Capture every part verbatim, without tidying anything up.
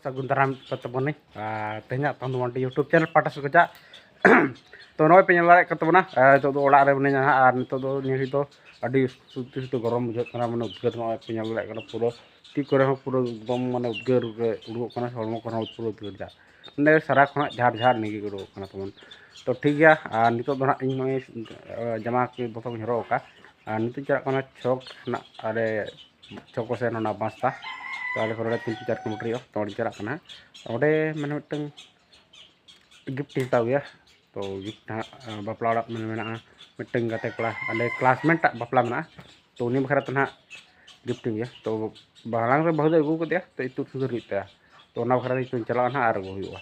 ᱥᱟᱹᱜᱩᱱ ᱫᱟᱨᱟᱢ ᱠᱟᱛᱮ ᱵᱚᱱ ᱟᱨ ᱛᱮᱦᱮᱧᱟᱜ ᱛᱟᱢ ᱫᱚ ᱢᱟᱱᱰᱤ YouTube channel ᱯᱟᱦᱴᱟ ᱥᱮᱫ ᱠᱷᱚᱱᱟᱜ᱾ ᱛᱚ ᱱᱚᱜᱼᱚᱭ ᱯᱮ ᱧᱮᱞ ᱫᱟᱲᱮᱭᱟᱜ ᱠᱟᱱ ᱛᱟᱵᱚᱱᱟ, ᱟᱨ ᱱᱤᱛᱚᱜ ᱫᱚ ᱚᱲᱟᱜ ᱨᱮ ᱢᱤᱱᱟᱹᱧᱟ ᱦᱟᱸᱜ᱾ ᱟᱨ ᱱᱤᱛᱚᱜ ᱫᱚ ᱱᱤᱭᱟᱹ ᱜᱷᱟᱹᱲᱤᱡ ᱫᱚ ᱟᱹᱰᱤ ᱥᱚᱠᱛᱤ ᱥᱚᱠᱛᱤ ᱜᱚᱨᱚᱢ ᱵᱩᱡᱷᱟᱹᱜ ᱠᱟᱱᱟ, ᱢᱟᱱᱮ ᱩᱫᱽᱜᱟᱹᱨ ᱱᱚᱜᱼᱚᱭ ᱯᱮ ᱧᱮᱞ ᱫᱟᱲᱮᱭᱟᱜ ᱠᱟᱱᱟ, ᱯᱩᱨᱟᱹ ᱛᱤ ᱠᱚᱨᱮ ᱦᱚᱸ ᱯᱩᱨᱟᱹ ᱮᱠᱫᱚᱢ ᱢᱟᱱᱮ ᱩᱫᱽᱜᱟᱹᱨ ᱜᱮ ᱩᱰᱩᱠᱚᱜ ᱠᱟᱱᱟ, ᱦᱚᱲᱢᱚ ᱠᱚᱨᱮ ᱦᱚᱸ ᱯᱩᱨᱟᱹ ᱩᱫᱽᱜᱟᱹᱨ ᱫᱟᱜ, ᱢᱟᱱᱮ ᱥᱟᱨᱟ ᱠᱷᱚᱱᱟᱜ ᱡᱷᱟᱨ ᱡᱷᱟᱨ ᱱᱤᱭᱟᱹ ᱜᱮ ᱩᱰᱩᱠᱚᱜ ᱠᱟᱱᱟ ᱛᱟᱵᱚᱱ᱾ ᱛᱚ ᱴᱷᱤᱠ ᱜᱮᱭᱟ, ᱟᱨ ᱱᱤᱛᱚᱜ ᱫᱚ ᱦᱟᱸᱜ ᱤᱧ ᱱᱚᱜᱼᱚᱭ ᱡᱟᱢᱟ ᱠᱚ ᱫᱚᱛᱚ ᱠᱚᱧ ᱦᱚᱨᱚᱜ ᱟᱠᱟᱫ, ᱟᱨ ᱱᱤᱛᱚᱜ ᱪᱟᱞᱟᱜ ᱠᱟᱱᱟ ᱪᱷᱚᱠ ᱦᱮᱱᱟᱜ ᱟᱞᱮ ᱪᱷᱚᱠ ᱠᱚ ᱥᱮᱱ ᱚᱱᱟ ᱵᱟᱥᱛᱟ, ᱛᱚ ᱟᱞᱮ ᱠᱷᱚᱱ ᱱᱚᱰᱮ ᱛᱤᱱ ᱪᱟᱨ ᱠᱤᱞᱳᱢᱤᱴᱟᱨ ᱦᱩᱭᱩᱜᱼᱟ, ᱛᱚ ᱚᱸᱰᱮᱧ ᱪᱟᱞᱟᱜ ᱠᱟᱱᱟ᱾ ᱚᱸᱰᱮ ᱢᱟᱱᱮ ᱢᱤᱫᱴᱟᱝ ᱜᱤᱯᱷᱴ ᱤᱧ ᱦᱟᱛᱟᱣ ᱜᱮᱭᱟ᱾ ᱛᱚ ᱜᱤᱯᱷᱴ ᱦᱟᱸᱜ ᱵᱟᱯᱞᱟ ᱚᱲᱟᱜ ᱢᱮᱱ ᱢᱮᱱᱟᱜᱼᱟ, ᱢᱤᱫᱴᱟᱝ ᱜᱟᱛᱮ ᱠᱚᱲᱟ ᱟᱞᱮ ᱠᱞᱟᱥᱢᱮᱴ ᱟᱜ ᱵᱟᱯᱞᱟ ᱢᱮᱱᱟᱜᱼᱟ᱾ ᱛᱚ ᱩᱱᱤ ᱵᱟᱠᱷᱨᱟ ᱛᱮ ᱱᱟᱦᱟᱜ ᱜᱤᱯᱷᱴ ᱤᱧ ᱜᱮᱭᱟ᱾ ᱛᱚ ᱢᱟᱲᱟᱝ ᱨᱮ ᱵᱟᱹᱦᱩ ᱫᱚ ᱟᱹᱜᱩ ᱠᱟᱫᱮᱭᱟ, ᱛᱚ ᱤᱛᱩᱫ ᱥᱤᱸᱫᱩᱨ ᱦᱩᱭᱩᱜ ᱛᱟᱭᱟ᱾ ᱛᱚ ᱚᱱᱟ ᱵᱟᱠᱷᱨᱟ ᱛᱮ ᱤᱧ ᱪᱟᱞᱟᱜᱼᱟ ᱱᱟᱦᱟᱜ ᱟᱨ ᱟᱹᱜᱩ ᱦᱩᱭᱩᱜᱼᱟ᱾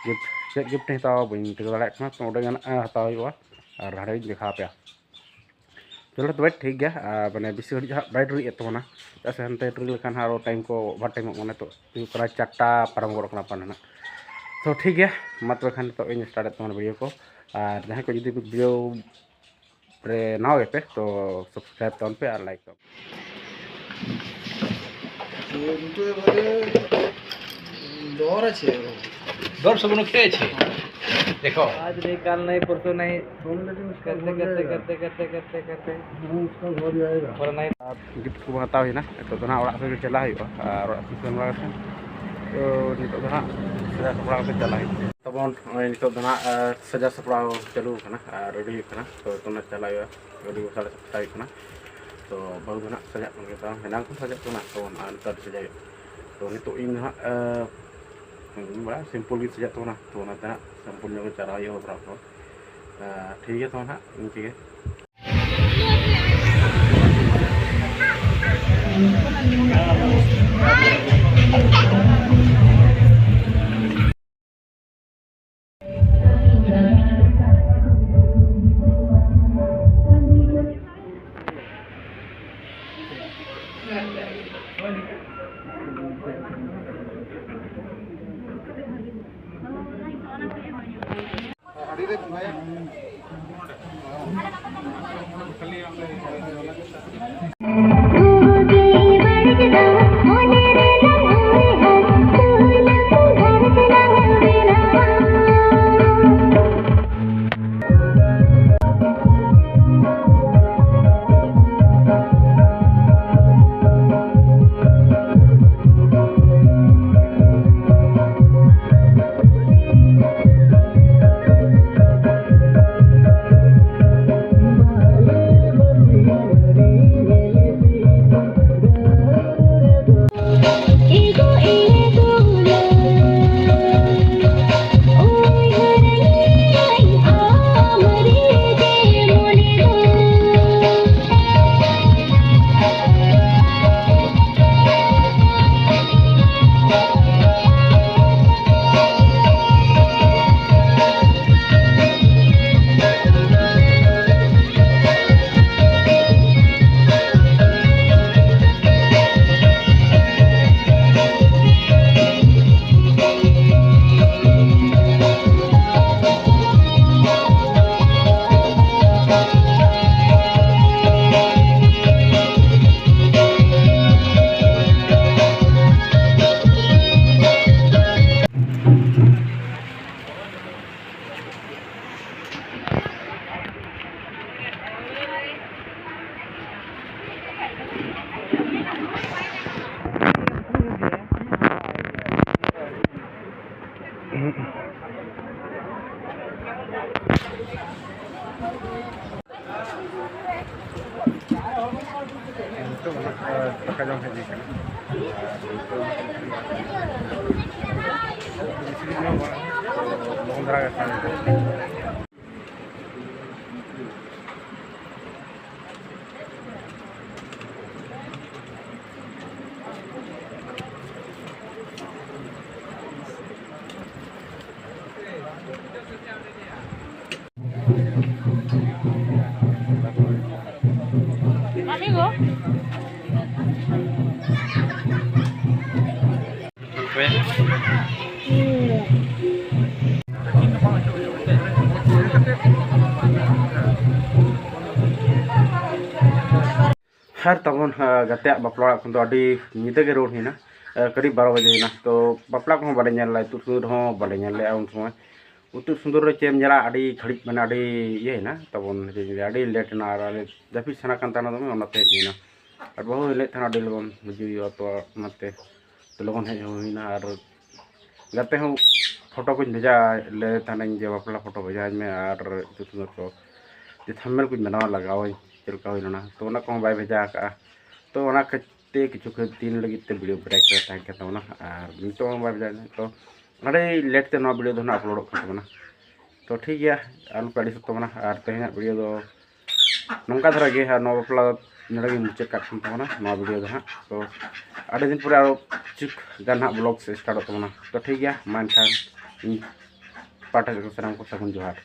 ᱜᱤᱯᱷᱴ ᱪᱮᱫ ᱜᱤᱯᱷᱴ ᱤᱧ ᱦᱟᱛᱟᱣᱟ ᱵᱟᱹᱧ ᱴᱷᱤᱠᱟᱹ ᱫᱟᱲᱮᱭᱟᱜ ᱠᱟᱱᱟ, ᱛᱚ ᱚᱸᱰᱮ ᱜᱮ ᱱᱟᱦᱟᱜ ᱦᱟᱛᱟᱣ ᱦᱩᱭᱩᱜᱼᱟ ᱟᱨ ᱦᱟᱸᱰᱮᱧ ᱫᱮᱠᱷᱟᱣ ᱟᱯᱮᱭᱟ᱾ ᱪᱚᱞᱚ ᱛᱚᱵᱮ ᱴᱷᱤᱠ ᱜᱮᱭᱟ, ᱟᱨ ᱢᱟᱱᱮ ᱵᱮᱥᱤ ᱜᱷᱟᱹᱲᱤᱡ ᱦᱟᱸᱜ ᱵᱟᱭ ᱰᱮᱨᱤᱜ ᱛᱟᱵᱚᱱᱟ, ᱪᱮᱫᱟᱜ ᱥᱮ ᱦᱟᱱᱛᱮ ᱰᱮᱨᱤ ᱞᱮᱠᱷᱟᱱ ᱦᱟᱸᱜ ᱟᱨᱚ ᱴᱟᱭᱤᱢ ᱠᱚ ᱚᱵᱷᱟᱨ ᱴᱟᱭᱤᱢᱚᱜ ᱠᱟᱱᱟ᱾ ᱛᱚ ᱦᱩᱭᱩᱜ ᱠᱟᱱᱟ ᱪᱟᱨᱴᱟ ᱯᱟᱨᱚᱢ ᱜᱚᱫ ᱠᱟᱱᱟ ᱯᱟᱞᱮ ᱱᱟᱜ᱾ ᱛᱚ ᱴᱷᱤᱠ ᱜᱮᱭᱟ, ᱢᱟ ᱛᱚᱵᱮ ᱠᱷᱟᱱ ᱱᱤᱛᱚᱜ ᱤᱧ ᱥᱴᱟᱨᱴᱮᱫ ᱛᱟᱵᱚᱱᱟ ᱵᱷᱤᱰᱤᱭᱳ ᱠᱚ᱾ ᱟᱨ ᱡᱟᱦᱟᱸᱭ ᱠᱚ ᱡᱩᱫᱤ ᱵᱷᱤᱰᱤᱭᱳ ᱨᱮ ᱱᱟᱣᱟ ᱜᱮᱯᱮ, ᱛᱚ ᱥᱟᱵᱥᱠᱨᱟᱭᱤᱵ ᱛᱟᱵᱚᱱ ᱯᱮ ᱟᱨ ᱞᱟᱭᱤᱠ ᱛᱟᱵᱚᱱ ᱯᱮ᱾ ये उनके बड़े डर है छे। डर से कोनो खेले छे। देखो। आज नहीं, कल नहीं, परसों नहीं। करते, करते, करते, करते, करते, करते। हाँ, उसका घर जाएगा। और नहीं। ᱟᱨ ᱜᱤᱯᱷᱴ ᱠᱚᱵᱚᱱ ᱦᱟᱛᱟᱣ ᱦᱩᱭᱱᱟ, ᱱᱤᱛᱚᱜ ᱫᱚ ᱱᱟᱦᱟᱜ ᱚᱲᱟᱜ ᱥᱮᱫ ᱜᱮ ᱪᱟᱞᱟᱜ ᱦᱩᱭᱩᱜᱼᱟ᱾ ᱟᱨ ᱚᱲᱟᱜ ᱥᱮᱫ ᱥᱮᱱ ᱵᱟᱲᱟ ᱠᱟᱛᱮ, ᱛᱚ ᱱᱤᱛᱚᱜ ᱫᱚ ᱱᱟᱦᱟᱜ ᱥᱟᱡᱟᱣ ᱥᱟᱯᱲᱟᱣ ᱠᱟᱛᱮ ᱪᱟᱞᱟᱜ ᱦᱩᱭᱩᱜᱼᱟ᱾ ᱛᱟᱵᱚᱱ ᱱᱚᱜᱼᱚᱭ ᱱᱤᱛᱚᱜ ᱫᱚ ᱱᱟᱦᱟᱜ, ᱟᱨ ᱥᱟᱡᱟᱣ ᱥᱟᱯᱲᱟᱣ ᱪᱟᱹᱞᱩ ᱟᱠᱟᱱᱟ ᱟᱨ ᱨᱮᱰᱤ ᱦᱩᱭᱩᱜ ᱠᱟᱱᱟ, ᱛᱚ ᱱᱤᱛᱚᱜ ᱱᱟᱦᱟᱜ ᱪᱟᱞᱟᱜ ᱦᱩᱭᱩᱜᱼᱟ, ᱨᱮᱰᱤ ᱥᱟᱡᱟᱣ ᱥᱟᱯᱲᱟᱣ ᱦᱩᱭᱩᱜ ᱠᱟᱱᱟ᱾ ᱛᱚ ᱵᱟᱹᱦᱩ ᱫᱚ ᱱᱟᱦᱟᱜ ᱥᱟᱡᱟᱜ ᱠᱟᱱ ᱜᱮ ᱛᱟᱵᱚᱱᱟ, ᱮᱱᱟᱝ ᱠᱷᱚᱱ ᱥᱟᱡᱟᱜ ᱠᱟᱱᱟ ᱛᱟᱵᱚᱱ, ᱟᱨ ᱱᱮᱛᱟᱨ ᱫᱚ ᱥᱟᱡᱟᱣ ᱦᱩᱭᱩᱜᱼᱟ᱾ ᱛᱚ ᱱᱤᱛᱚᱜ ᱤᱧ ᱫᱚ ᱱᱟᱦᱟᱜ, ᱮ, ᱵᱟᱲᱟ ᱥᱤᱢᱯᱚᱞ ᱜᱤᱧ ᱥᱟᱡᱟᱜ ᱛᱟᱵᱚᱱᱟ, ᱛᱚ ᱚᱱᱟᱛᱮ ᱱᱟᱦᱟᱜ ᱥᱤᱢᱯᱚᱞ ᱧᱚᱜ ᱜᱮ ᱪᱟᱞᱟᱣ ᱦᱩᱭᱩᱜᱼᱟ ᱵᱟᱯᱞᱟ ᱠᱚ᱾ ᱮ, ᱴᱷᱤᱠ ᱜᱮᱭᱟ, ᱛᱚ ᱱᱟᱦᱟᱜ ᱤᱱᱠᱟᱹ ᱜᱮ᱾ ᱱᱤᱛᱚᱜ ᱚᱱᱟ ᱫᱟᱠᱟ ᱡᱚᱢ ᱦᱮᱡ ᱦᱩᱭ ᱠᱟᱱᱟ᱾ ᱟᱨ ᱱᱤᱛᱚᱜ ᱵᱮᱥᱤ ᱫᱤᱱ ᱦᱚᱸ ᱵᱟᱝ, ᱞᱚᱜᱚᱱ ᱫᱷᱟᱨᱟ ᱜᱮ ᱠᱷᱟᱱ᱾ Amigo. ᱟᱨ ᱛᱟᱵᱚᱱ ᱜᱟᱛᱮᱭᱟᱜ ᱵᱟᱯᱞᱟ ᱚᱲᱟᱜ ᱠᱷᱚᱱ ᱫᱚ ᱟᱹᱰᱤ ᱧᱤᱫᱟᱹ ᱜᱮ ᱨᱩᱣᱟᱹᱲ ᱦᱩᱭᱱᱟ᱾ ᱠᱟᱹᱨᱤᱵ ᱵᱟᱨᱚ ᱵᱟᱡᱮ ᱦᱩᱭᱱᱟ᱾ ᱛᱚ ᱵᱟᱯᱞᱟ ᱠᱚᱦᱚᱸ ᱵᱟᱞᱮ ᱧᱮᱞ ᱞᱮᱫᱟ, ᱤᱛᱩᱫ ᱥᱤᱸᱫᱩᱨ ᱦᱚᱸ ᱵᱟᱞᱮ ᱧᱮᱞ ᱞᱮᱫᱟ ᱩᱱ ᱥᱚᱢᱚᱭ᱾ ᱤᱛᱩᱫ ᱥᱤᱸᱫᱩᱨ ᱨᱮ ᱪᱮᱫ ᱮᱢ ᱧᱮᱞᱟ, ᱟᱹᱰᱤ ᱜᱷᱟᱹᱲᱤᱡ ᱢᱟᱱᱮ ᱟᱹᱰᱤ ᱤᱭᱟᱹᱭᱮᱱᱟ ᱛᱟᱵᱚᱱ, ᱪᱮᱫ ᱤᱧ ᱞᱟᱹᱭᱟ, ᱟᱹᱰᱤ ᱞᱮᱴ ᱮᱱᱟ ᱟᱨ ᱟᱞᱮ ᱡᱟᱹᱯᱤᱫ ᱥᱟᱱᱟ ᱠᱟᱱ ᱛᱟᱦᱮᱱᱟ ᱫᱚᱢᱮ, ᱚᱱᱟᱛᱮ ᱦᱮᱡ ᱦᱩᱭᱱᱟ᱾ ᱟᱨ ᱵᱟᱹᱦᱩ ᱦᱚᱸ ᱞᱟᱹᱭᱮᱫ ᱛᱟᱦᱮᱱᱟ ᱟᱹᱰᱤ ᱞᱚᱜᱚᱱ ᱦᱤᱡᱩᱜ ᱦᱩᱭᱩᱜᱼᱟ, ᱛᱚ ᱚᱱᱟᱛᱮ ᱞᱚᱜᱚᱱ ᱦᱮᱡ ᱦᱩᱭᱱᱟ᱾ ᱟᱨ ᱜᱟᱛᱮ ᱦᱚᱸ ᱯᱷᱳᱴᱳ ᱠᱚᱧ ᱵᱷᱮᱡᱟ ᱞᱮ ᱛᱟᱦᱮᱱᱟᱹᱧ ᱡᱮ ᱵᱟᱯᱞᱟ ᱯᱷᱳᱴᱳ ᱵᱷᱮᱡᱟᱣᱟᱹᱧ ᱢᱮ ᱟᱨ ᱤᱛᱩᱫ ᱥᱤᱸᱫᱩᱨ ᱠᱚ, ᱡᱮ ᱛᱷᱟᱢᱵᱱᱮᱞ ᱠᱚᱧ ᱵᱮᱱᱟᱣᱟ, ᱞᱟᱜᱟᱣᱟᱹᱧ ᱪᱮᱫ ᱞᱮᱠᱟ ᱦᱩᱭ ᱞᱮᱱᱟ, ᱛᱚ ᱚᱱᱟ ᱠᱚᱦᱚᱸ ᱵᱟᱭ ᱵᱷᱮᱡᱟ ᱟᱠᱟᱫᱼᱟ᱾ ᱛᱚ ᱚᱱᱟ ᱠᱷᱟᱹᱛᱤᱨ ᱛᱮ ᱠᱤᱪᱷᱩ ᱠᱷᱟᱹᱛᱤᱨ ᱫᱤᱱ ᱞᱟᱹᱜᱤᱫ ᱛᱮ ᱵᱷᱤᱰᱤᱭᱳ ᱵᱨᱮᱠ ᱨᱮ ᱛᱟᱦᱮᱸ ᱠᱟᱱ ᱛᱟᱵᱚᱱᱟ ᱟᱨ ᱱᱤᱛᱚᱜ ᱦᱚᱸ ᱵᱟᱭ ᱵᱷᱮᱡᱟ ᱞᱮᱱᱟ᱾ ᱛᱚ ᱟᱹᱰᱤ ᱞᱮᱴ ᱛᱮ ᱱᱚᱣᱟ ᱵᱷᱤᱰᱤᱭᱳ ᱫᱚ ᱱᱟᱜ ᱟᱯᱞᱳᱰᱚᱜ ᱠᱟᱱ ᱛᱟᱵᱚᱱᱟ᱾ ᱛᱚ ᱴᱷᱤᱠ ᱜᱮᱭᱟ, ᱟᱞᱚᱯᱮ ᱟᱹᱲᱤᱥᱚᱜ ᱛᱟᱵᱚᱱᱟ᱾ ᱟᱨ ᱛᱮᱦᱮᱧᱟᱜ ᱵᱷᱤᱰᱤᱭᱳ ᱫᱚ ᱱᱚᱝᱠᱟ ᱫᱷᱟᱨᱟ ᱜᱮ, ᱟᱨ ᱱᱚᱣᱟ ᱵᱟᱯᱞᱟ ᱱᱚᱰᱮ ᱜᱤᱧ ᱢᱩᱪᱟᱹᱫ ᱠᱟᱜ ᱠᱟᱱ ᱛᱟᱵᱚᱱᱟ, ᱱᱚᱣᱟ ᱵᱷᱤᱰᱤᱭᱳ ᱫᱚ ᱦᱟᱸᱜ᱾ ᱛᱚ ᱟᱹᱰᱤ ᱫᱤᱱ ᱯᱚᱨᱮ ᱟᱨᱚ ᱠᱤᱪᱷᱩ ᱜᱟᱱ ᱦᱟᱸᱜ ᱵᱞᱚᱜ ᱥᱮ ᱥᱴᱟᱨᱴᱚᱜ ᱛᱟᱵᱚᱱᱟ᱾ ᱛᱚ ᱴᱷᱤᱠ ᱜᱮᱭᱟ, ᱢᱟ ᱮᱱᱠᱷᱟᱱ ᱤᱧ ᱯᱟᱦᱴᱟ ᱥᱮᱫ ᱠᱷᱚᱱ ᱥᱟᱱᱟᱢ ᱠᱚ ᱥᱟᱹᱜᱩᱱ ᱡᱚᱦᱟᱨ᱾